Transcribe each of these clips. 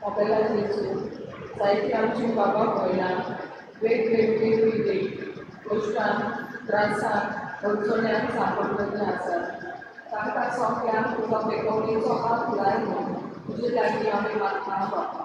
कपेला जेजू जायतीं आमची बाबा भयणां वेगवेगळे पिडेक कश्टान त्रासान अडचण्यांत सांपडलेलीं आसात. तांकां सगळ्यांक तुजो बेगोवणेचो हात लाय म्हूण तुजे लागीं आमी मागता बाबा.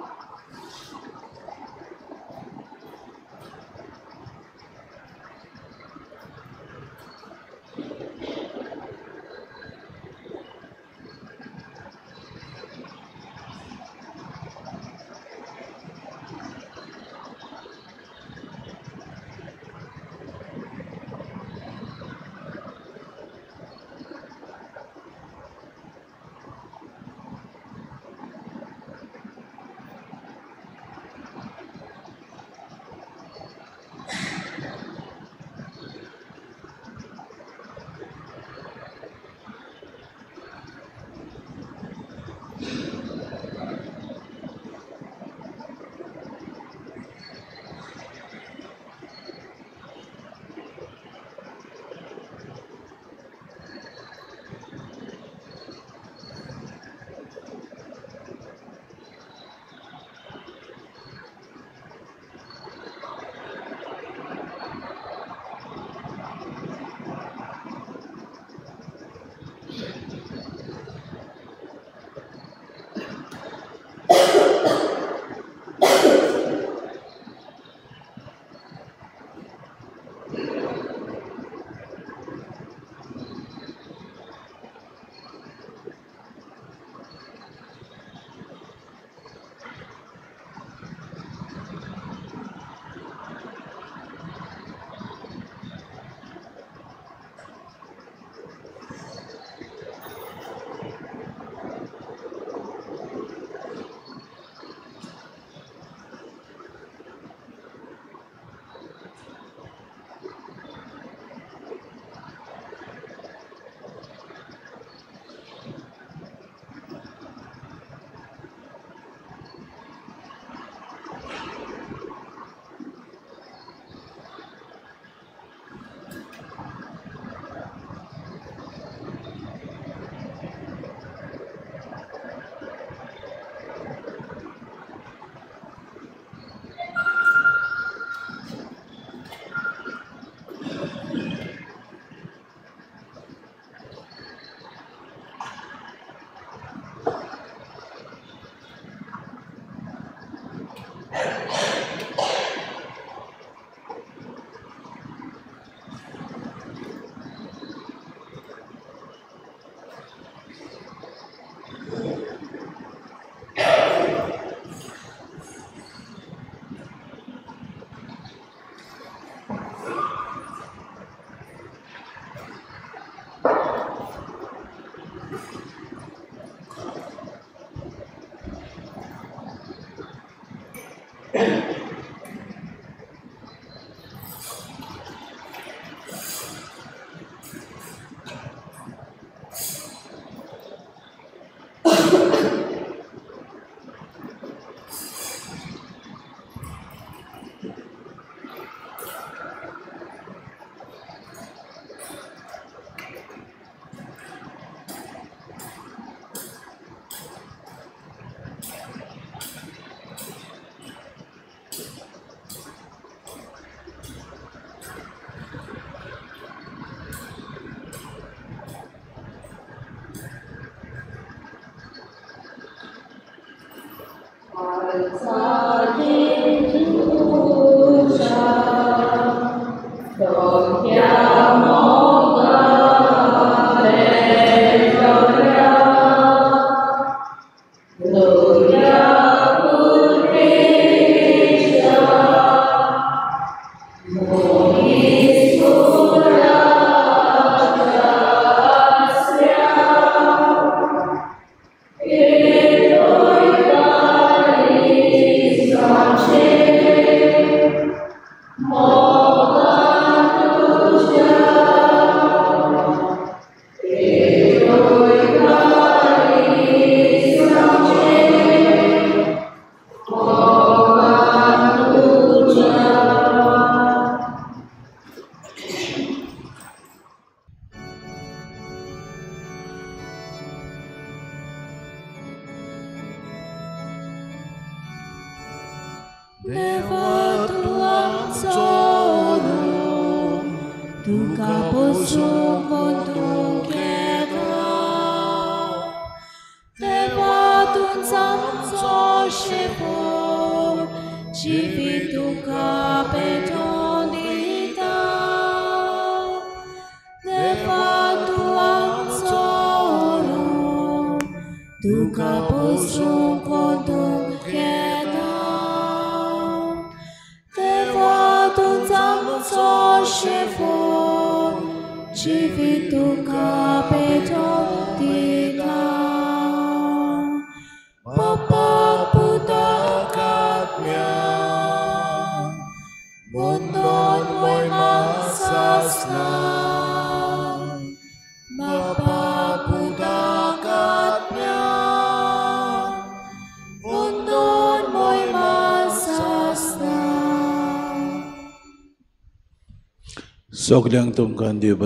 सगल्यांक तुमकां देव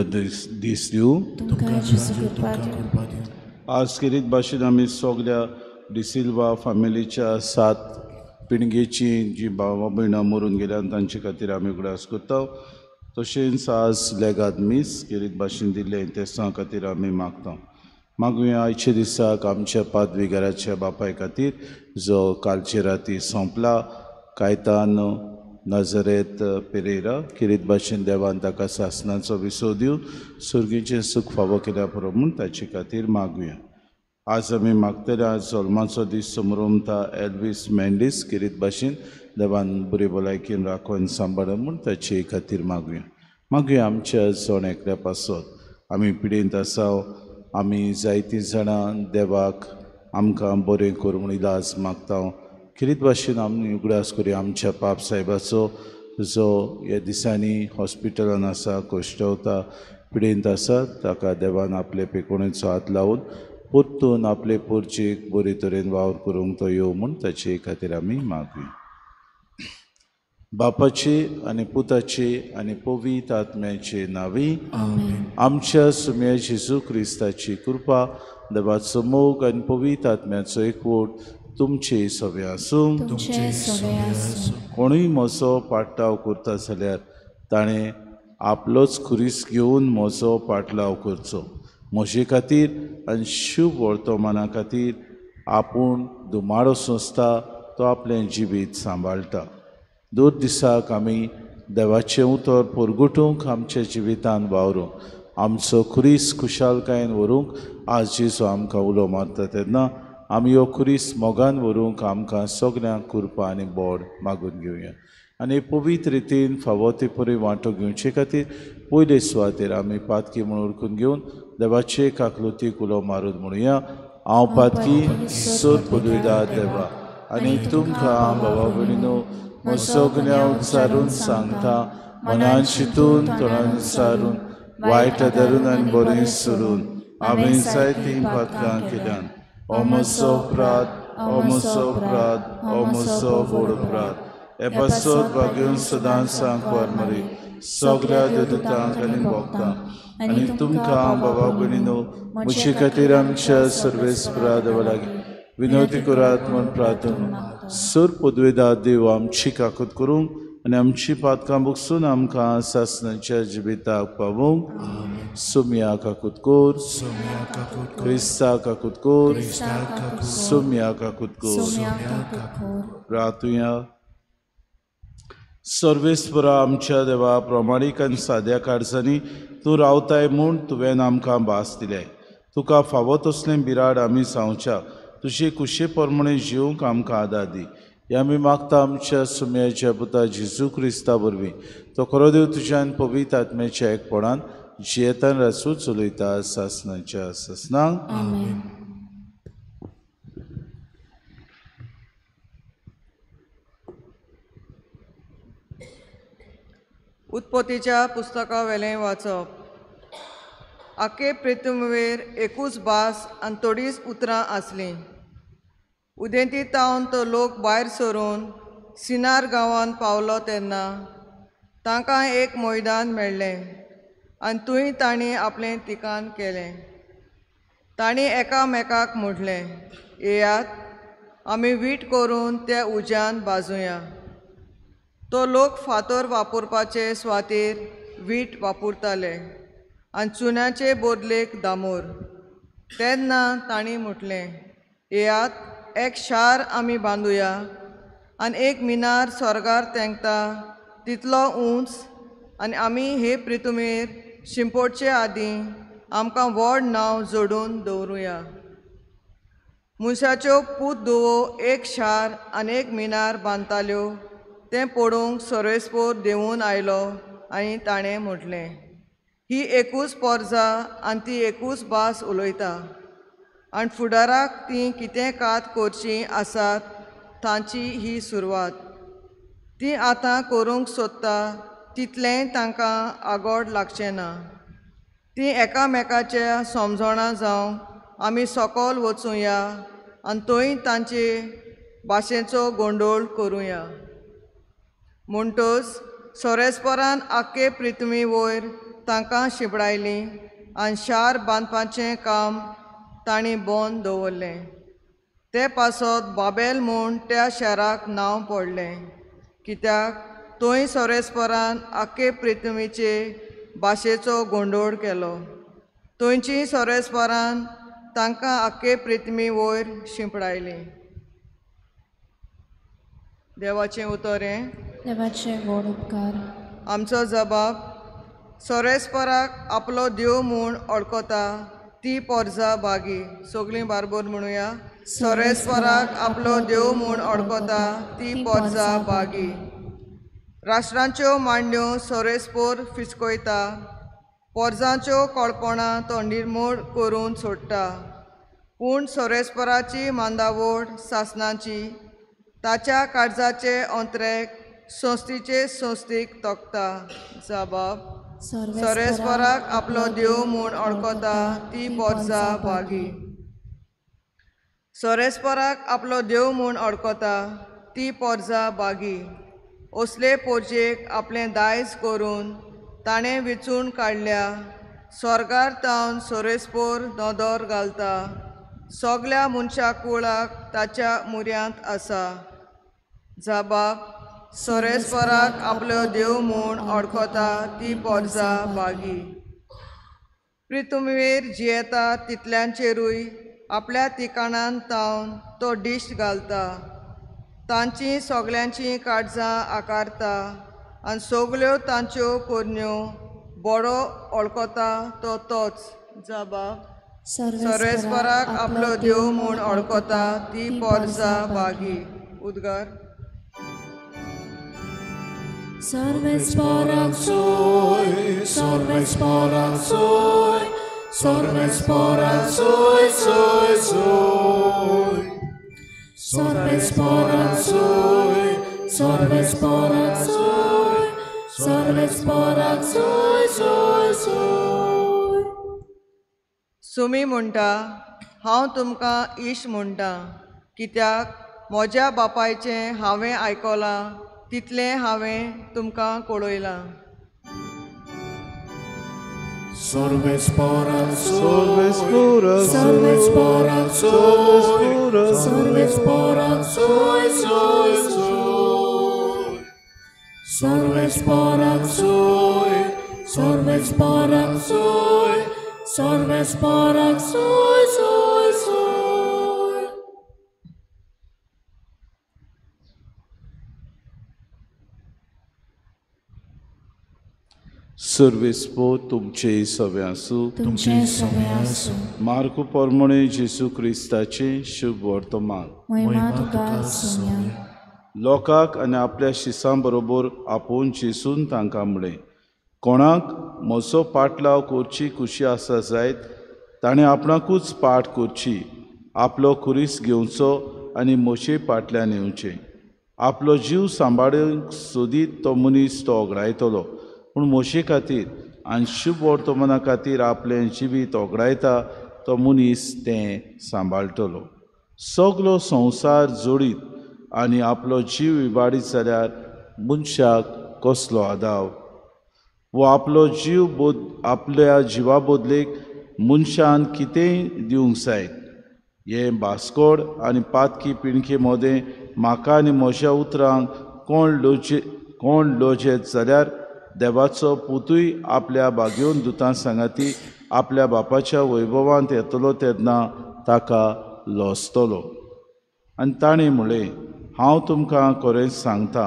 दीस दिवं. आज खेरीत भाशेन आमी सगल्या डिसिल्वा फामिलीच्या 7 पिणगेची जी भावा भयणां मरून गेल्या तांचे खातीर आमी उगडास करता. तशेंच आज लेगाद मीस खेरीत भाशेन दिल्लें तेसां खातीर आमी मागता. मागुया आयच्या दिसाक आमच्या पादविगाराच्या बापाय खातीर जो कालचे राती सोंपला, कायतान नजरेत पेरेरा, खेरीत भाशेन देवान ताका सासनाचो विसव दिवन सुर्गीचें सूख फावो केल्या पुरो म्हूण ताचे खातीर मागुया. आज आमी मागतले आज जल्माचो दीस समरोमता एल्वीस मेंडीस, खेरीत भाशेन देवान बरी भलायकेन राखून सांबाळ म्हूण ताचे खातीर मागुया. मागुया आमच्या जण एकल्या पासत आमी पिडेंत आसा, आमी जायतीं जाणां देवाक आमकां बरें कर म्हूण इलाज मागता. खेरीत भाशेन आमी उगडास करुया आमच्या पाप सायबाचो जो ह्या दिसांनी हॉस्पिटलान आसा, कश्टवता, पिडेंत आसा, ताका देवान आपले पेकोणेचो हात लावन परतून आपले पोरचेक बरे तरेन वावर करूंक तो येवं म्हूण ताचे खातीर आमी मागुया. बापाचे आनी पुताचे आनी पवित्र आत्म्याचे नांवी आमच्या सुम्या जेजू क्रिस्ताची कृपा, देवाचो मोग आनी पवित्र आत्म्याचो एकवट तुमचे सवे आसूं. कोणूय म्हजो पाटलाव करता जाल्यार ताणें आपलोच खुरीस घेवन म्हजो पाटलाव करचो. म्हजे खातीर आनी शुभ वर्तमाना खातीर आपूण धुमाडो सोंसता तो आपलें जिवीत सांबाळटा. दोन दिसाक आमी देवाचें उतर परगटूंक आमच्या जिवितान वावरूंक, आमचो खुरीस खुशालकायेन व्हरूंक आज जेजू आमकां उलो मारता तेन्ना आमी हो खुरीस मोगान व्हरूंक आमकां सगल्यांक कृपा आनी बोड मागून घेवया. आनी पवित्र रितीन फावो ते परी वांटो घेवचे खातीर पयले सुवातेर आमी पातकी म्हूण उरकून घेवन देवाचे काकलुतीक उलो मारून म्हणुया, हांव पातकी सोद पदवीदार देवा आनी तुमकां बाबा भयणीनो म्हजो गुन्यांव सारून सांगता, मनान शितून तोंडान सारून वायट धरून आनी बरें सोडून हांवें जायतीं पातकां केल्यान. ओ म्हजो अपराध, ओ म्हजो अपराध, ओ म्हजो व्हड अपराध. हे पासत भाग्यून सदांच सांकवार मरी सगळ्या देवदूतांक आनी भोगतांक आनी तुमकां बाबा भयणीनो म्हजे खातीर आमच्या सर्वेस्परा देवा लागीं विनवती करात म्हूण प्रार्थना. सर पदवेदार देव आमची काकूत करूंक आनी आमची पातकां बुकसून आमकां सासणाच्या जिविताक पावूंक. सुम्या काकूत कोर, क्रिस्ता काकूत कोर, सुम्या काकूत कोर. प्रार्थुया. सर्वेस्परा आमच्या देवा, प्रमाणीक आनी साद्या काळजांनी तूं रावताय म्हूण तुवें आमकां भास दिले. तुका फावो तसलें बिराड आमी जावच्या तुजे कुशे प्रमाणे जिवंक आमकां आदार दी. हे आमी मागता आमच्या सुम्याच्या पुता जेजू क्रिस्ता वरवीं. तो खरो देव तुज्यान पवित्र आत्म्याच्या एकपणान जियेतान रासू चलयता सासणाच्या सासणाक. उत्पत्तीच्या पुस्तका वेलें वाचप. आखे पृथ्वीर एकूच भास आनी थोडीच उतरां आसलीं. उदेंती तावन तो लोक भायर सरून सिनार गांवांत पावलो तेन्ना तांकां एक मैदान मेळ्ळें आनी थंय तांणी आपलें ठिकाण केलें. तांणी एकामेकाक म्हटलें, येयात आमी वीट करून त्या उज्यान भाजुया. तो लोक फातर वापरपाचे सुवातेर वीट वापरताले आनी चुन्याचे बदलेक दामोर. तेन्ना तांणी म्हटलें, येयात एक शार आमी बांदुया आनी एक मिनार स्वर्गार तेंकता तितलो उंच आनी आमी हे पृथ्वीर शिंपोडचे आदीं आमकां व्हड नांव जोडून दवरुया. मनशाच्यो पूत धुवो एक शार आनी एक मिनार बांदताल्यो तें पळोवंक सर्वेस्पोर देंवून आयलो आनी ताणें म्हटलें, ही एकूच पोरजा आनी ती एकूच भास उलयता आनी फुडाराक तीं कितें कात करचीं आसात तांची ही सुरवात. तीं आतां करूंक सोदता तितलेंय तांकां आगोड लागचें ना. तीं एकामेकाच्या समजणा जावंक आमी सकयल वचुया आनी थंय तांचे भाशेचो गोंदोळ करुया. म्हणटच सोरेस्परान आख्खे पृथ्वी वयर तांकां शिंपडायलीं आनी शार बांदपाचें काम तांणी बंद दवरलें. ते पासत बाबेल म्हूण त्या शाराक नांव पडलें, कित्याक थंय सोरेस्परान आख्खे पृथ्वीचे भाशेचो गोंदोळ केलो. थंयची सोरेस्परान तांकां आख्खे पृथ्वी वयर शिंपडायलीं. देवाचें उतर हें. देवाचे व्हड उपकार. आमचो जबाब. सोरेस्पराक आपलो देव म्हूण वळखता ती पोरजा बागी. सगळीं बारबोर म्हणुया. सोरेस्पराक आपलो देव म्हूण वळखता ती पोरजा बागी. राष्ट्रांच्यो मांडण्यो सोरेस्पोर फिसकयता, पोरजांच्यो कळपणां तो निर्मूळ करून सोडटा. पूण सोरेस्पराची मांदावड सासणाची, ताच्या काळजाचे अंतरेक संस्थीचे संस्थीक तोखता. जबाब. सोरेस्पराक आपलो देव म्हूण वळखता ती पोरजा बागी. सोरेस्पराक आपलो देव म्हूण वळखता ती पोरजा बागी. असले पोरजेक आपलें दायज करून ताणें विचून काडल्या. स्वर्गार तावन सोरेस्पोर नदर घालता, सगल्या मनशा कुळाक ताच्या मुऱ्यांत आसा. जबाब. सोरेस्पराक आपलो देव म्हूण वळखता ती पोरजा बागी. पृथ्वीर जियेता तितल्यांचेरूय आपल्या ठिकाणान तावन तो दिश्ट घालता. तांची सगल्यांचीं काळजां आकारता आनी सगल्यो तांच्यो करण्यो बरो वळखता तो तोच. जबाब. सोरेस्पराक आपलो देव म्हूण वळखता ती पोरजा बागी. उद्गार. Sarvesparak soy, sarvesparak soy, sarvesparak soy, soy, soy. Sarvesparak soy, sarvesparak soy, sarvesparak soy, soy, soy. Sumi म्हणटा, हांव तुमकां इश्ट म्हणटा, कित्याक म्हज्या बापायचें हांवें आयकलां तितलें हांवें तुमकां कळयलां. Sarvesparak soy, sarvesparak soy, sarvesparak soy, soy, soy. सर्वेस्पराक सोय, सर्वेस्पराक सोय, सर्वेस्पराक सोय, सोय, सोय. सर्वेस्पो तुमचे सवे आसूं. तुमचे सवे आसूं. मार्कू पोरमोणे जेजू क्रिस्ताचें शुभ वर्तमान. महिमा तुका सोम्या. लोकांक आनी आपल्या शिसां बरोबर आपोवन जेजून तांकां म्हळें, कोणाक म्हजो पाटलाव करची खुशी आसा जायत ताणें आपणाकूच पाठ करची, आपलो खुरीस घेवचो आनी म्हजे पाटल्यान येवचें. आपलो जीव सांबाळूंक सोदीत तो मनीस तो ओगडायतलो, पूण म्हजे खातीर आनी शुभ वर्तमाना खातीर आपलें जिवीत ओगडायता तो मनीस तें सांबाळटलो. सगलो संवसार जोडीत आनी आपलो जीव इबाडीत जाल्यार मनशाक कसलो आदाव? वो आपलो जीव आपल्या जिवा बदलेक मनशान कितेंय दिवंक जायत. हें बास्कोड आनी पातकी पिणके मदें म्हाका आनी म्हज्या उतरांक कोण लोजेत जाल्यार देवाचो पुतूय आपल्या बागेवन दुतां सांगाती आपल्या बापाच्या वैभवांत येतलो तेन्ना ताका लजतलो. आनी ताणें म्हळें, हांव तुमकां खरेंच सांगता,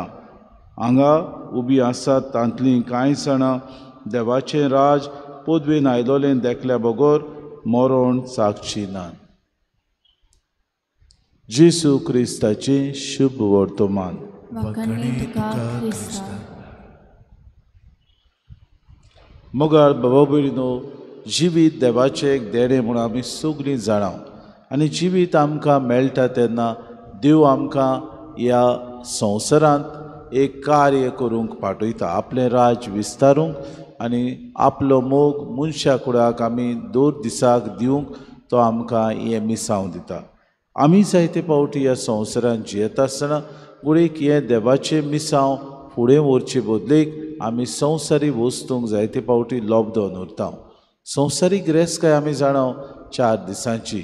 हांगा उबी आसात तांतलीं कांय जाणां देवाचें राज पदवेन आयलोलें देखल्या बगर मरण चाखची ना. जेजू क्रिस्ताचें शुभ वर्तमान. मोगाळ बाबा भयणीनो, जिवीत देवाचें एक देणें म्हूण आमी सगळीं जाणां आनी जिवीत आमकां मेळटा तेन्ना देव आमकां ह्या संवसारांत एक कार्य करूंक पाठयता, आपलें राज विस्तारूंक आनी आपलो मोग मनशा कुडाक आमी दर दिसाक दिवंक तो आमकां हें मिसांव दिता. आमी जायते फावटी ह्या संवसारांत जियेता आसतना गुडीक हें देवाचें मिसांव फुडें व्हरचे बदलेक आमी संवसारी वस्तूंक जायते फावटी लोबदोन उरता. संवसारीक गिरेस्तकाय आमी जाणा 4 दिसांची,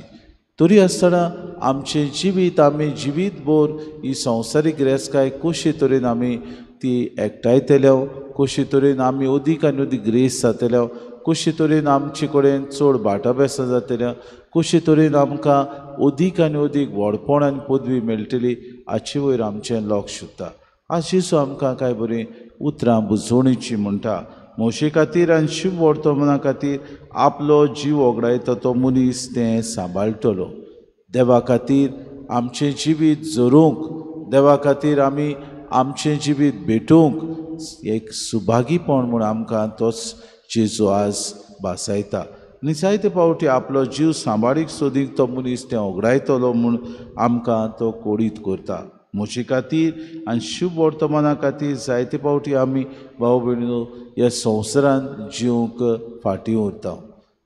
तरी आसतना आमचें जिवीत आमी जिवीत भर ही संवसारीक गिरेस्तकाय कशे तरेन आमी ती एकठांयतले, कशे तरेन आमी अदीक आनी अदीक ग्रेस जातले, कशे तरेन आमचे कडेन चड भाटाबेसां जातले, कशे तरेन आमकां अदीक आनी अदीक व्हडपण आनी पदवी मेळटली हाचे वयर आमचें लक्ष उरता. आज जेजू आमकां कांय बरीं उतरां बुजवणीचीं म्हणटा, म्हजे खातीर आनी शुभ वर्तमाना खातीर आपलो जीव ओगडायता तो मनीस तें सांबाळटलो. देवा खातीर आमचें जिवीत जोरूंक, देवा खातीर आमी आमचें जिवीत भेटूंक एक सुभागीपण म्हूण आमकां तोच जेजू आज भासायता. आनी जायते फावटी आपलो जीव सांबाळीक सोदीक तो मनीस तें ओगडायतलो म्हूण आमकां तो कोडीत करता. म्हजे खातीर आनी शुभ वर्तमाना खातीर जायते फावटी आमी भाव भयणीनो ह्या संवसारांत जिवंक फाटीं उरता.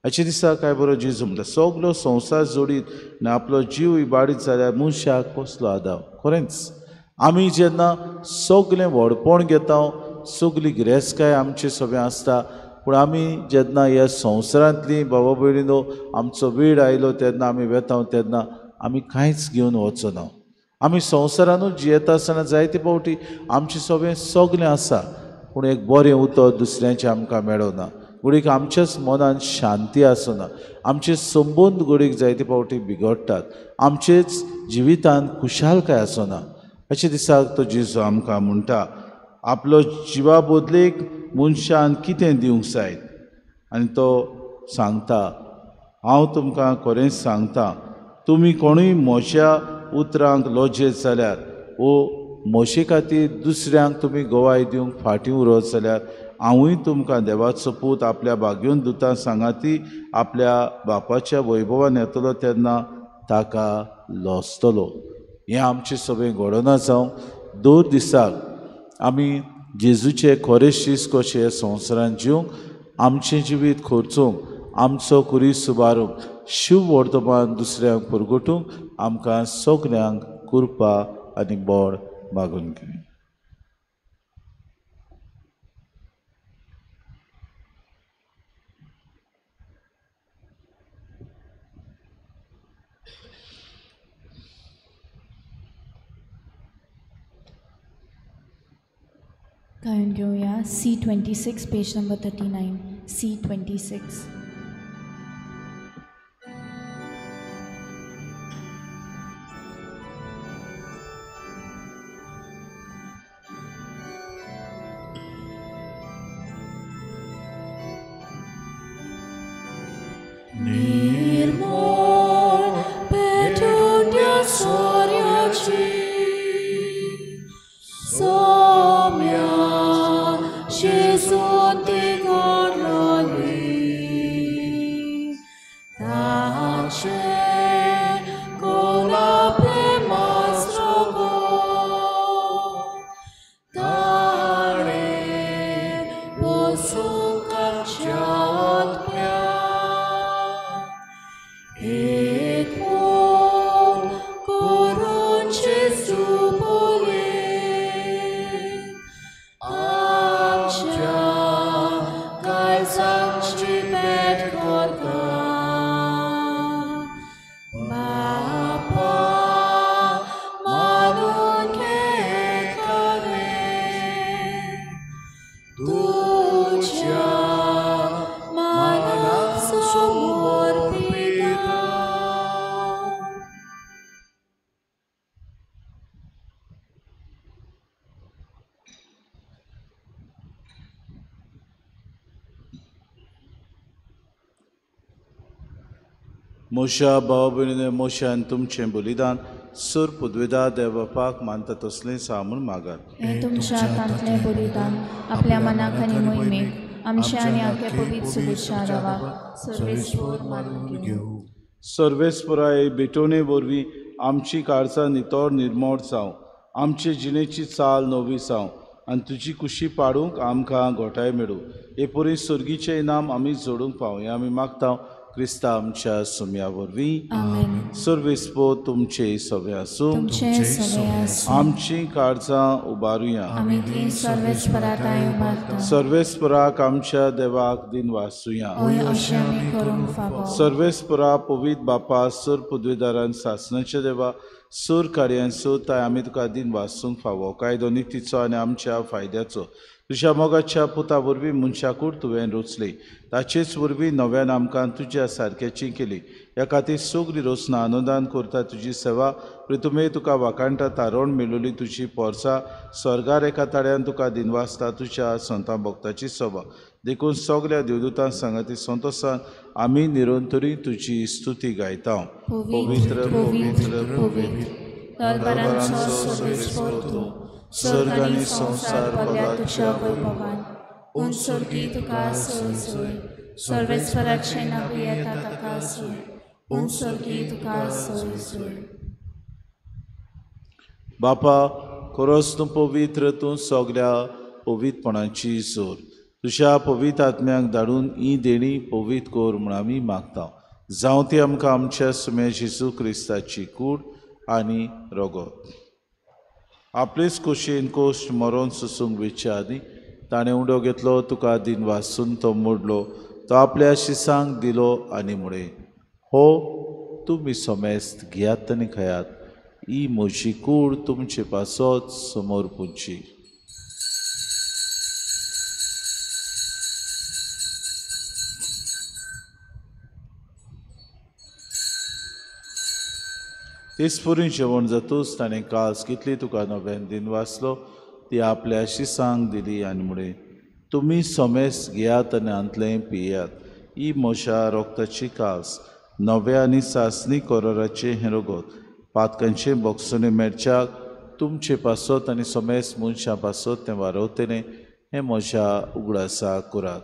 हाचे दिसा काय बरो जेजू म्हणटा, सगलो संवसार जोडीत आनी आपलो जीव इबाडीत जाल्यार मनशाक कसलो आदाव? खरेंच आमी जेन्ना सगलें व्हडपण घेता, सगली गिरेस्तकाय आमचे सगळें आसता, पूण आमी जेन्ना ह्या संवसारांतली बाबा भयणीनो आमचो वेळ आयलो तेन्ना आमी वेता तेन्ना आमी कांयच घेवन वचना. आमी संवसारानूच जियेता आसतना जायते फावटी आमचें सगळें सगलें आसा, पूण एक बरें उतर दुसऱ्यांचें आमकां मेळना, घडयेक आमच्याच मनान शांती आसना, आमचे संबंद घडयेक जायते फावटी बिगडटात, आमचेच जिवितांत खुशालकाय आसना. अशे दिसाक तो जेजू आमकां म्हणटा, आपलो जिवा बदलेक मनशान कितें दिवंक जायत? आनी तो सांगता, हांव तुमकां खरेंच सांगता, तुमी कोणूय म्हज्या उतरांक लजेत जाल्यार वो म्हजे खातीर दुसऱ्यांक तुमी गवाय दिवंक फाटीं उरत जाल्यार हांवूय तुमकां देवाचो पूत आपल्या बागेवन दुतां सांगाती आपल्या बापाच्या वैभवान येतलो तेन्ना ताका लजतलो. हें आमचें सगळें घडना जावं दर दिसाक आमी जेजूचे खरे शीस कशे संवसारांत जिवंक, आमचें जिवीत खर्चूंक, आमचो खुरीस सुबारूंक, शुभ वर्तमान दुसऱ्यांक परगटूंक आमकां सगल्यांक कृपा आनी बळ मागून घेवया. गायन घेवया C26 page number 39 C26. निर्मोल पेटून सूर्याची सौम्या शिजून ती घडली ताचे गोलापे मास्रो ताणे बसूंक आमच्या एक मोल करून जेजू बोले आमच्या काळजांची भेट करता बापा मानून घे खरें तुज्या मनाक समर्पिता. मोशा भाव भयणीने मोशान तुमचें बलिदान सुर पुदवेदा देवबापाक मानता तसलें सा म्हूण मागात. हें तुमच्या हातांतलें बलिदान आपल्या मनाक आनी मोहिमेक आमच्या आनी आख्या पवित्र सुबुच्या देवाक सर्वेस्पोर मानून घेवं. सर्वेस्पराय भेटवणे वरवीं आमची काळजां नितळ निर्मोळ जावं, आमचे जिणेची चाल नवी जावं आनी तुजी कुशी पाडूंक आमकां घोटाय मेळूं. हे परी सर्गीचें इनाम आमी जोडूंक पावया आमी मागता क्रिस्ता आमच्या सुम्या वरवीं. सर्वेस्पो तुमचे सवे आसूं. आमची काळजां उबारुया. सर्वेस्पराक आमच्या देवाक दिन वासुया. सर्वेस्परा पवित्र बापा सुर पदवीदारान सासणाच्या देवा सूर कार्यांचो ताय आमी तुका दिन वासूंक फावो कायदो नितीचो आनी आमच्या फायद्याचो तुज्या मोगाच्या पुता वरवीं मनशाकूड तुवें रचली ताचेच वरवीं नव्यान आमकां तुज्या सारक्याची केली. ह्या खातीर सगळी रचना अनुदान करता तुजी सेवा प्रितुमे तुका वाखाणटा तारोण मेळोली तुजी पोरसा स्वर्गार एका ताळ्यान तुका दिनवासता तुज्या संतां भक्ताची सभा. देखून सगळ्या देवदूतां सांगाती संतोसान आमी निरंतरी तुजी स्तुती गायता. पवित्र पवित्र पवित्र तूं स्वर्ग आनी संवसार भरला तुज्या वैभवान. उन स्वर्गी तुका सोय सोय सर्वेस्पराचें नांव येता ताका सोय उन स्वर्गी तुका सोय सोय. बापा खरोच तूं पवित्र तूं सगळ्या पवित्रपणाची जोर तुज्या पवित्र आत्म्याक धाडून ही देणी पवित्र कर म्हूण आमी मागता. जावं ती आमकां आमच्या सुम्या जेजू क्रिस्ताची कूड आनी रगत. आपलेच कुशीन कोश्ट मरोन सोसूंक वेचे आदीं ताणें उडो घेतलो तुका दिन वासून तो मोडलो तो आपल्या शिसांक दिलो आनी म्हळें हो तुमी समेस्त घेयात आनी खायात ही म्हजी कूड तुमचे पासत समोर पुजची. तेच पुरी जेवण जातूच ताणें कास घेतली तुका नव्यान दिन वाचलो ती आपल्या शिसांक दिली आनी म्हळें तुमी समेस्त घेयात आनी हांतलें पियात ही म्हज्या रोगताची कास नव्या आनी सासणी कोराराचें हें रगत पातकांचें बोगसणें मेळच्याक तुमचे पासत आनी समेस्त मनशां पासत तें वारवतलें हें म्हज्या उगडासा करात.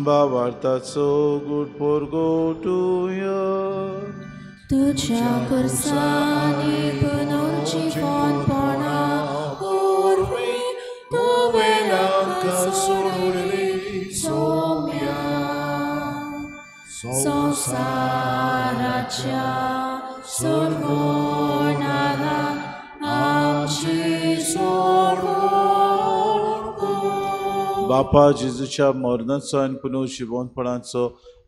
भावार्थाचो गुड पोरगोटूया तुज्या कुर्सांनी पुनर्जीवनपणा वरवीं तुवें आमकां सोडली सोम्या संवसाराच्या सोडवणारा आमची सोडवण कर. बापा जेजूच्या मरणाचो आनी पुनर्जिवंतपणाचो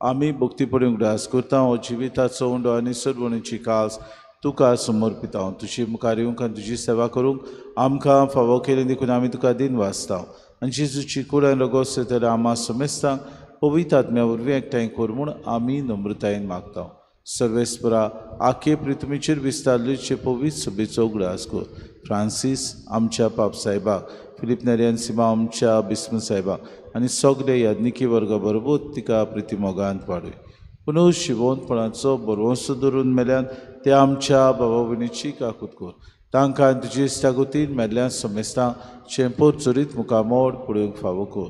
आमी भक्तीपणी उगडास करता. हो जिविताचो उंडो आनी सरवणीची कास तुका समर्पिता. तुजी मुखार येवंक आनी तुजी सेवा करूंक आमकां फावो केली देखून आमी तुका दिन वाचता. आनी जेजूची कूड आनी रगत जाल्यार आमा समेस्तांक पवित्र आत्म्या वरवीं एकठांय कर म्हूण आमी नम्रतायेन मागता. सर्वेस्परा आखे पृथ्वीचेर विस्तारलेचे पवित्र सभेचो उगडास कर. फ्रांसीस आमच्या पाप साहेबाक, फिलीप नेरियन सिमा आमच्या बिस्म साहेबाक आनी सगळे याज्ञिकी वर्गा बरोबर तिका प्रितीमोगांत वाडय. पुनः शिवोनपणाचो बरवंसो धरून मेल्यान ते आमच्या बाबा भयणीची काकूत कर. तांकां तुजी इश्टागतीन मेल्ल्यान समेस्तांक चेंपोर चरीत मुखामोड पळोवंक फावो कर.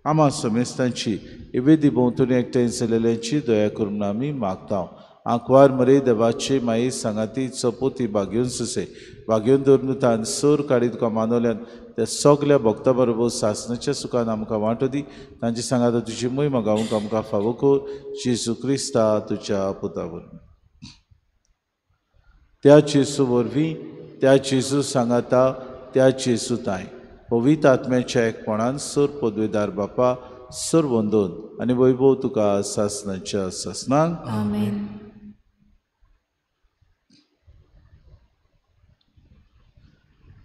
आमा समेस्तांची इवेदी भोंवतणी एकठांय जाल्ल्यांची दया करून आमी मागता. आंकवार मरे देवाचे माई सांगाती चपोती बागेवन सुसे बागेवन धरून तान सोर काडी तुका मानवल्यान त्या सगल्या भक्ता बरोबर सासनाच्या सुखान आमकां वांटो दी. तांचे सांगाता तुजी मोहिमा गावंक आमकां फावो कर. जेजू क्रिस्ता तुज्या पुता वरवीं. त्या जेजू वरवीं, त्या जेजू सांगाता, त्या जेजू ताय पवित्र आत्म्याच्या एकपणान सर पदवेदार बापा सर वंदन आनी वैभव तुका सासनाच्या सासनाक. आमेन.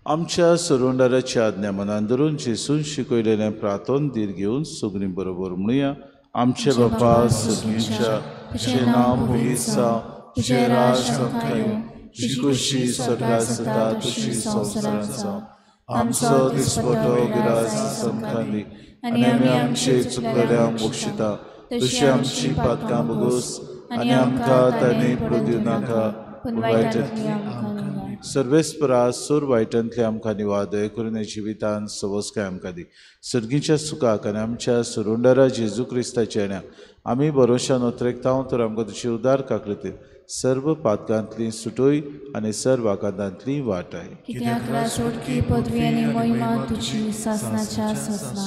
आमच्या सरुंडाराच्या आज्ञा मनान धरून जेजून शिकयलेलें प्रार्थन धीर घेवन सगळीं बरोबर म्हणुया. आमचे बापा सर्गीच्या, तुजें नांव पवित्र जावं, तुजें राज आमकां येवं, तुजी खुशी स्वर्गांत जाता तशी संवसारांत जावं. आमचो दिसपटो गिरास आमकां दी आनी आमी आमचे चुकलेल्यांक बक्षिता तशी आमची पातकां भोगोस आनी आमकां ताणें पडूं दिवं नाका, पूण वायटांतली सर्वेस्परा सोर वायटांतले आमकां निवार दया करून जिवितान सवसकाय आमकां दी. सर्गीच्या सुखाक आनी आमच्या सरुंडारा जेजू क्रिस्ताच्या येण्याक आमी भरोशान ओतरेकता तर आमकां तुजी उदार काकळती सर्व पातकांतली सुटोय आनी सर्व आकांतांतली वाटाय.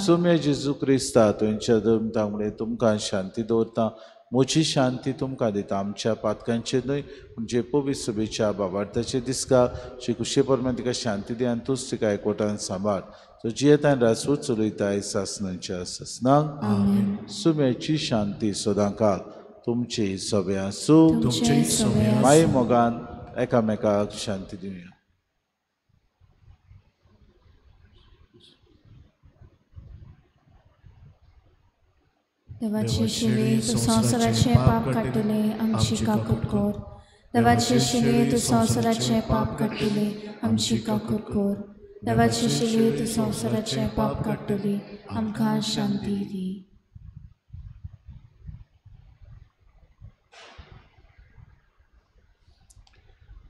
सोम्या जेजू क्रिस्ता तुमच्या धर्म मुळे तुमकां शांती दवरता, म्हजी शांती तुमकां दिता. आमच्या पातकांचेर न्हय पूण जे पवित्र सभेच्या बाबार्थाचे दिसका श्री कुशे परमान तिका शांती दी आनी तूंच तिका एकवटान सांबाळ. तो जियेतान राजवट चलयताय सासनाच्या सासनाक. सुम्याची शांती सदांकाळ तुमची सभे आसूं. माई मोगान एकामेकाक शांती दिवया. देवाचे शिले तूं संवसाराचें पाप काडटले आमची काकूट कर. देवाचे शिले तूं संवसाराचें पाप काडटले आमची काकूट कर. देवाचे शिले तूं संवसाराचें पाप काडटले आमकां शांती दी.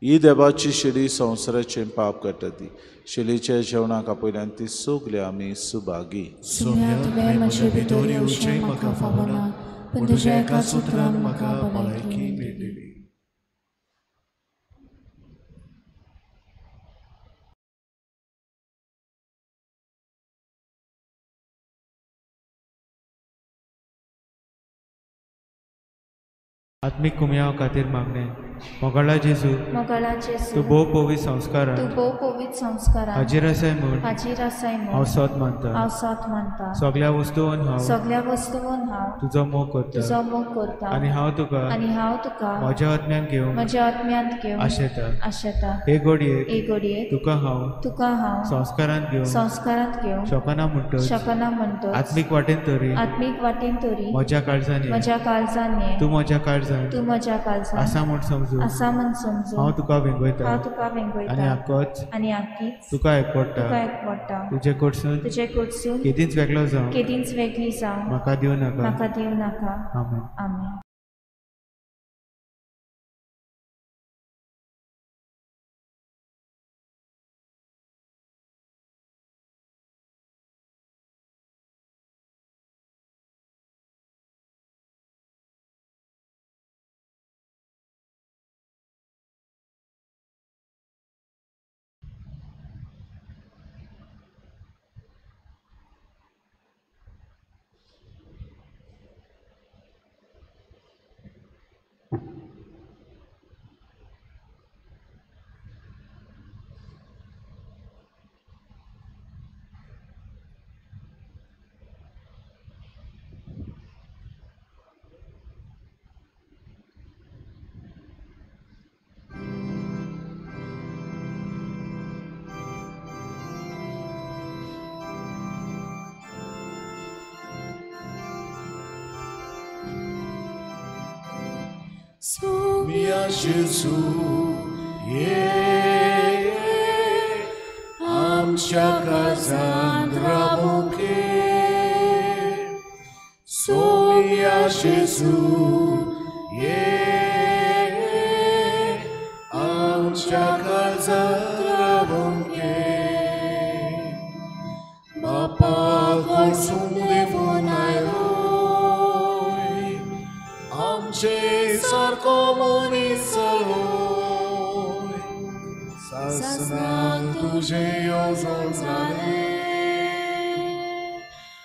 ही देवाची शेली संवसाराचें पाप काडटा ती शेलीच्या जेवणाक आपयल्यान ती सगळे आमी सुभागी. सुम्या तुवें म्हजे भितर येवचें म्हाका फावना, पूण तुज्या एका सुत्रान म्हाका भलायकी मेळटली. आत्मीक कुमयाव खातीर मागणें. मोगाळा जेजू, तूं भोव पवित्र संस्कारान हाजीर आसाय म्हूण हांव सत मानता. सगळ्या वस्तून हांव तुजो मोग करता आनी हांव तुका म्हज्या आत्म्यान घेवंक आशेता. हे घडयेक तुका हांव संस्कारांत घेवंक शकना म्हणटच आत्मीक वाटेन तरी म्हज्या काळजान ये, तूं म्हज्या काळजान आसा म्हूण समजू हांव तुका वेंगयता आनी आक्कीच तुका एकवटा. तुजे कडसून केदींच वेगळो जावं म्हाका दिवं नाका. आमेन. आमेन. सोम्या जेजू ये आमच्या काळजांत रावूंक ये. सोम्या जेजू ये आमच्या काळजांत रावूंक ये. बापा कडसून देवून आयलोय आमचे सारको मनीस जालोय. सासणाक तुजें येवजण जालें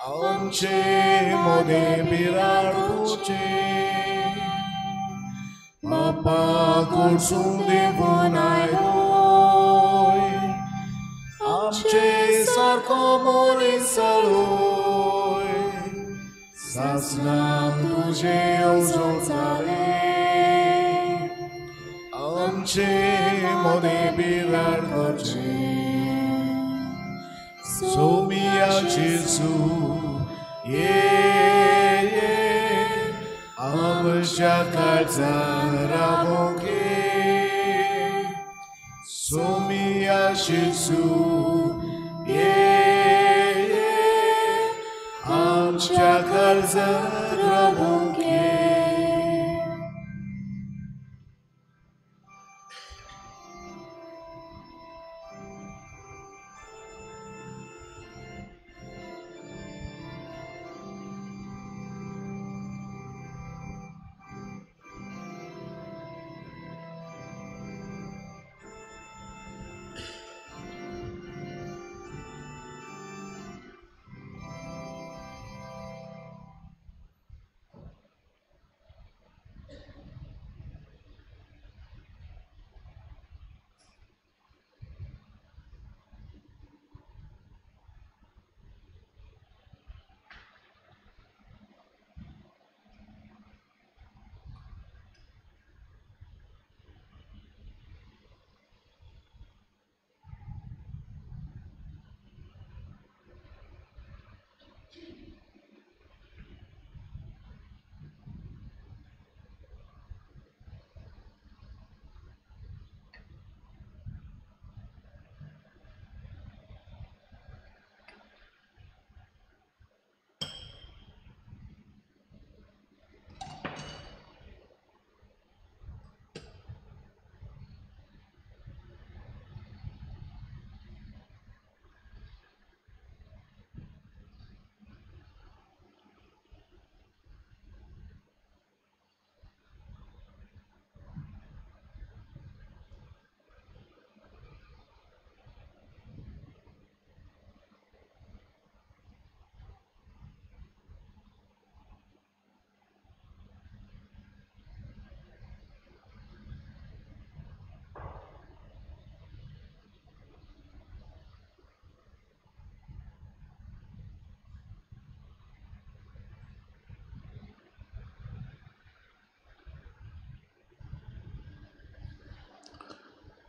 आमचे मदें बिराड करचें. बापा कडसून देवून आयलोय आमचे सारको मनीस जालोय. सासणाक तुजें येवजण जालें आमचे मदें बिराड करचें. सोम्या जेजू ये आमच्या काळजांत रावूंक ये. सोम्या जेजू ये आमच्या काळजांत रावूंक ये.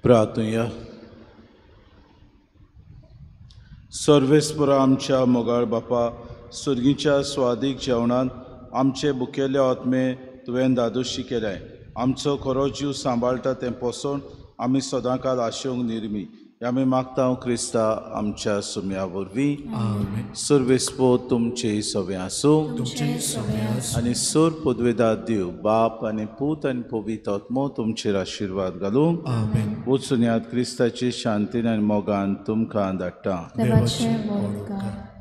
प्रार्थुया. सर्वेस्परा आमच्या मोगाळ बापा, सुर्गीच्या स्वादीक जेवणांत आमचे बुकेले आत्मे तुवें दादोशी केल्याय. आमचो खरो जीव सांबाळटा तें पोसोवन आमी सदांकाल आशेवंक निर्मी. आमी मागता क्रिस्ता आमच्या सुम्या वरवीं. सर्वेस्पो तुमचे सगळें आसूं आनी सोर पदवेदार देव बाप आनी पूत आनी पवित्र आत्मो तुमचेर आशिर्वाद घालूं. वचुन्यात क्रिस्ताचे शांतीन आनी मोगान तुमकां धाडटा.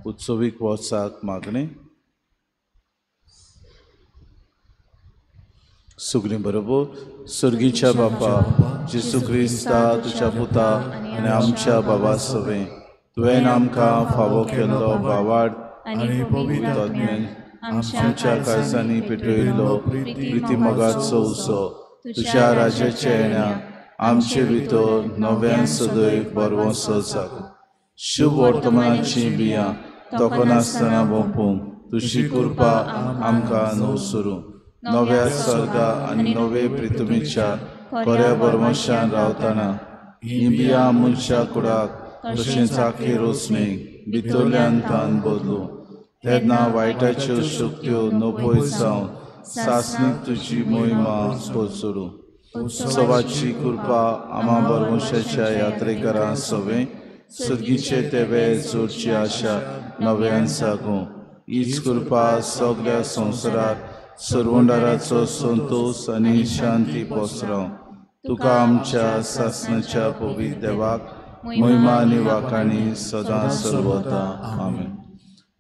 उत्सवीक वचाक मागणें सगळीं बरोबर. सर्गीच्या बापा जेसू क्रिस्ता तुज्या पुता आनी आमच्या बाबा सवें तुवें आमकां फावो केल्लो बावाड आनी पवित्र आत्म्यान आमच्या काळजांनी पेटयल्लो प्रिती मोगाचो उत्सव तुज्या राज्याच्या येण्या आमचे भितर नव्यान सदैव बरवसो जागो. शुभ वर्तमानाचीं बियां तोखनासतना भोंपूंक तुजी कृपा आमकां न्हू सुरू. नव्या सर्गा आनी नवे पृथ्वीच्या खऱ्या बरमशान रावतना हीं बियां मनशा कुडाक तशेंच आखी रोसणेक भितरल्यान तान बदलूं. तेन्ना वायटाच्यो शक्त्यो नपय जावन सासणीक तुजी मोहिमा पसरू. उत्सवाची कृपा आमा बरमुशाच्या यात्रेकरां सवें सर्गीचे तेवे जोडची आशा नव्यान सागूं. हीच कृपा सगळ्या संवसारार सर्वंडाराचो संतोष आनी शांती पसराव. तुका आमच्या सासनाच्या पवित्र देवाक महिमा आनी वाखाणी सदां सर्वता. आमेन.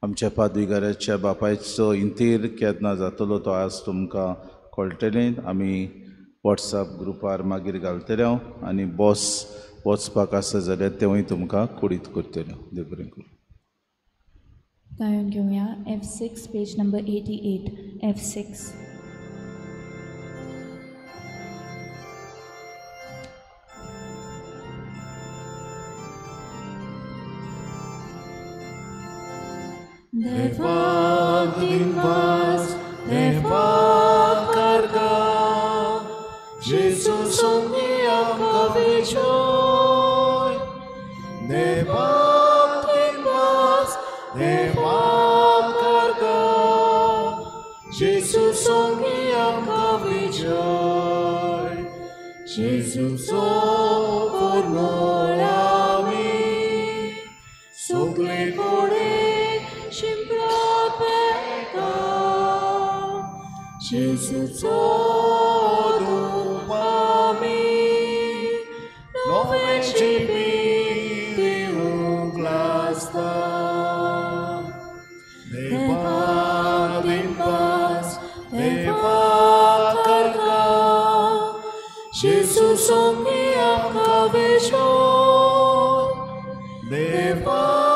आमच्या पादविगाराच्या बापायचो इंतेर केन्ना जातलो तो आज तुमकां कळटलें. आमी वॉट्सएप ग्रुपार मागीर घालतले आनी बस वचपाक आसा जाल्यार तेवूय तुमकां कुडीत करतले. देव बरें करूं. गायन घेवया F6 page number 88 F6. देवा दिनवास देवा karga Jesu songi आमकां विजय. देवा दिनवास देवा karga Jesu songi आमकां विजय. Jesu सोपोर्नोळ आमी सगळे कडेन Jesuचो दुपामी नवें जिवीत दिवंक लागता. देवा दिनवास देवा karga Jesu songi आमकां विजय. देवा